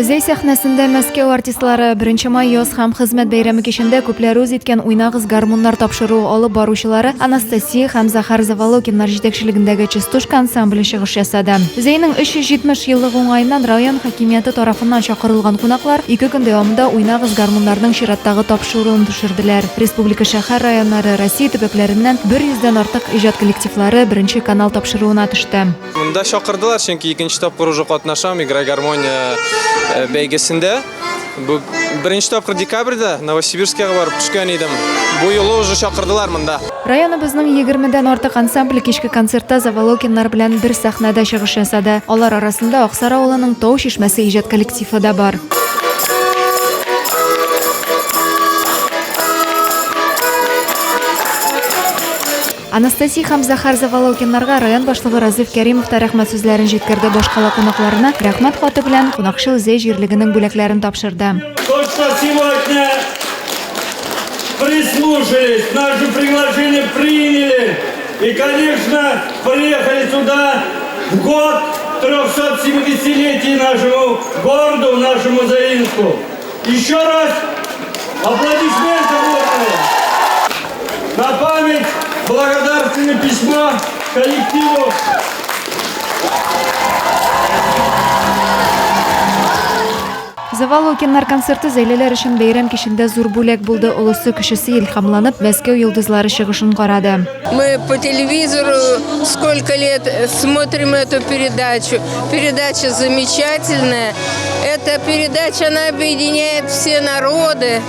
Зәй сәхнәсендә Мәскәү артистлары 1 май яз һәм хезмәт бәйрәме кичендә күпләр үз иткән Уйнагыз гармуннар тапшыруы алып баручылары Анастасия һәм Захар Заволокиннар җитәкчелегендәге Частушка ансамбле чыгыш ясады. Зәйнең 370 еллыгы уңаеннан район хакимияте тарафыннан чакырылган кунаклар ике көн дәвамында Уйнагыз гармуннарның чираттагы тапшыруын төшерделәр. Республика шәһәр-районнары, Россия төбәкләреннән 100 дән артык иҗат коллективлары Беренче канал тапшыруына төште. Монда чакырдылар, чөнки икенче тапкыр уже катнашам Играй гармония э, бәйгесендә. Бу беренче тапкыр декабрьдә Новосибирскига барып төшкән идем. Бу юлы уже чакырдылар монда. Районыбызның 20-дән артык ансамбле кичке концертта Заволокиннар белән бер сәхнәдә чыгыш ясады. Алар арасында Аксар авылының Тау чишмәсе иҗат коллективы да бар. Анастасия һәм Захар Заволокиннарга район башлыгы Разиф Кәримов та рәхмәт сүзләрен җиткерде, башкала кунакларына рәхмәт хаты белән кунакчыл Зәй җирлегенең бүләкләрен тапшырды. То, что сегодня прислушались, наше приглашение приняли и, конечно, приехали сюда в год 370-летия нашему городу, нашему Заинску. Еще раз аплодисменты бурные! На память благодарственное письмо коллективу. Заволокиннар концерты зәйлеләр өчен бәйрәм кичендә зур бүләк булды. Олысы кечесе илһамланып, Мәскәү йолдызлары чыгышын карады. Мы по телевизору сколько лет смотрим эту передачу. Передача замечательная. Эта передача, она объединяет все народы,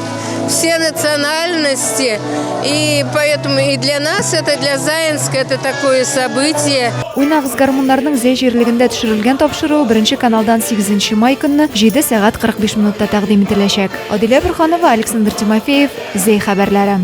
все национальности. И поэтому и для нас это, для Заинска, это такое событие. Уйнагыз гармуннарның Зәй җирлегендә төшерелгән тапшыруы беренче каналдан 8 май көнне 7 сәгать 45 минутта тәкъдим ителәчәк. Адилә Борһанова, Александр Тимофеев, Зәй хәбәрләре.